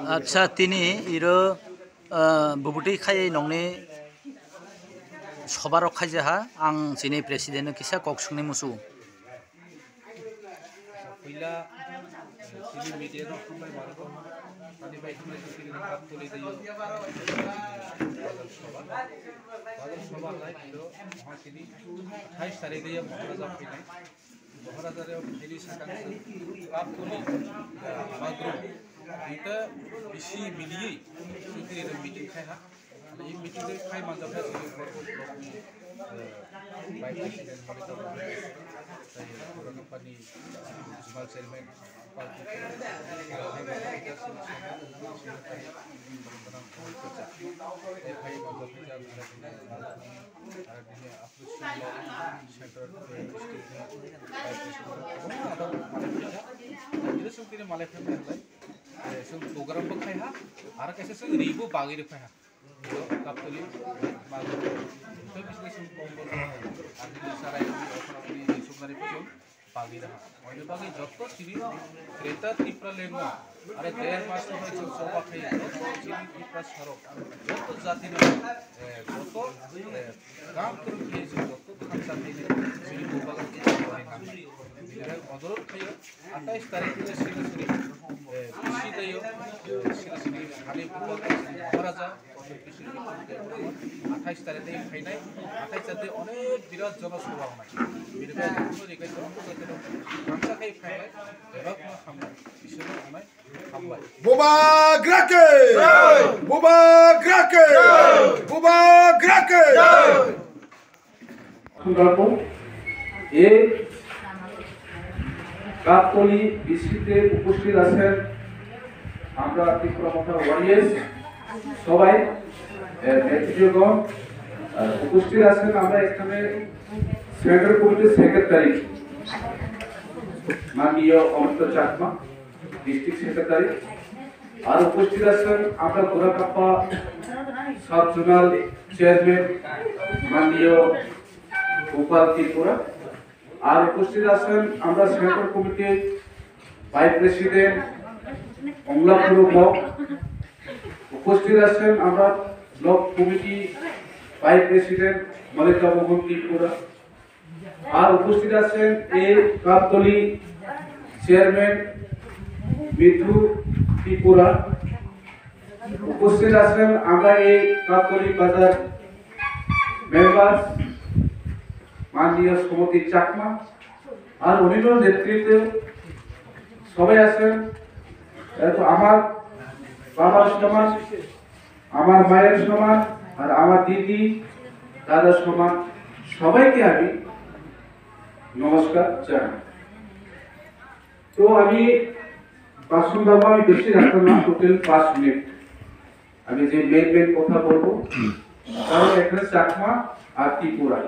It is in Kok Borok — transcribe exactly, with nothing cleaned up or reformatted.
Acha, tini iro, ah, bubutwi khai nongni sobarok khaijaha, ang chini president no kisa kok swngni musu. Puila, eh, chini media no hambai mano, ani bai hambai chini kap tuli diyo. Bazar soba, bazar soba lai kilo, maha chini, thai sari diyo, Maharaja phinai. Maharaja re phili sakang sa, kap tuli, eh, magrum. Ita bisi miliyi, sutri re meeting khai ha. Ani meeting de khai manjak kha chini Borpur block ni, eh, vice president Malika Bhai, tei Pura Company, eh, regional chairman, Pal Tripura, tei khai manjak kha chini Sena, Sena tei Borpur Gana Bhai Kacha, tei khai manjak kha chini Malika Bhai, tei Central, eh, district ni vice president, kwbangma adang malai phaikha. Tei chwng tini malai phaikha, eh, chwng program bo khai ha, aro kaisa chwng ri bo bagwi rw phai ha. Kaptoli, Magro, tei bisi bisi Kombol, Arjuni Sarai, Okhrokni, Sumnari Puchung, Bagiraha. Oini bagwi jotto chini Greater Tipraland no, are der mas no hai chwng choba khai, jotto chini Tripura sarok, jotto jati no, eh, jotto, eh, gam kwrwng khai chwng jotto thansa khai chini Bupal Bini bai onurodh khaio, atais tarik ni sini sini, eh, bisi dayo, eh, sini sini, hani Bupal Bini Maharaja, Athais tarik ni phainai, athais tarik ni onek birat jono sabha wngnai. Bini bagwi jotono rikhai joto jotono thansa khai phainai, bebak no hambai, Iswrno wngnai, hambai. Bubagra ke! Bubagra ke! Bubagra ke! এই কাকতলী বিসিতে উপস্থিত আছেন আমরা ত্রিপুরা মথা ওয়ারিয়ার্স সবাই, এ, নেতৃত্বগণ, আহ, উপস্থিত আছেন আমরা এখানে সেন্ট্রাল কমিটির সেক্রেটারি মাননীয় অমিত চাকমা, ডিস্ট্রিক্ট সেক্রেটারি, আর উপস্থিত আছেন আমরা গোরাকাপ্পা সাব জোনাল চেয়ারম্যান মাননীয় গোপাল ত্রিপুরা, আর উপস্থিত আছেন আমরা সেন্ট্রাল কমিটির ভাইস প্রেসিডেন্ট অমলাপুর ব্লক, উপস্থিত আছেন আমরা block committee vice president Mallika Mohan Tripura, আর উপস্থিত আছেন এই কাকতলী চেয়ারম্যান মিঠু ত্রিপুরা, উপস্থিত আছেন আমরা এই কাকতলী বাজার মেম্বার মাননীয় সমতি চাকমা, আর অন্যান্য নেতৃত্বে সবাই আছেন। এত আমার বাবার সমান, আমার মায়ের সমান, আর আমার দিদি দাদার সমান সবাইকে আমি নমস্কার জানাই। তো আমি পাঁচ মিনিট, আমি বেশি রাখতাম না, টোটাল পাঁচ মিনিট। আমি যে মেন মেন কথা বলবো, কারণ এখানে চাকমা আর ত্রিপুরা,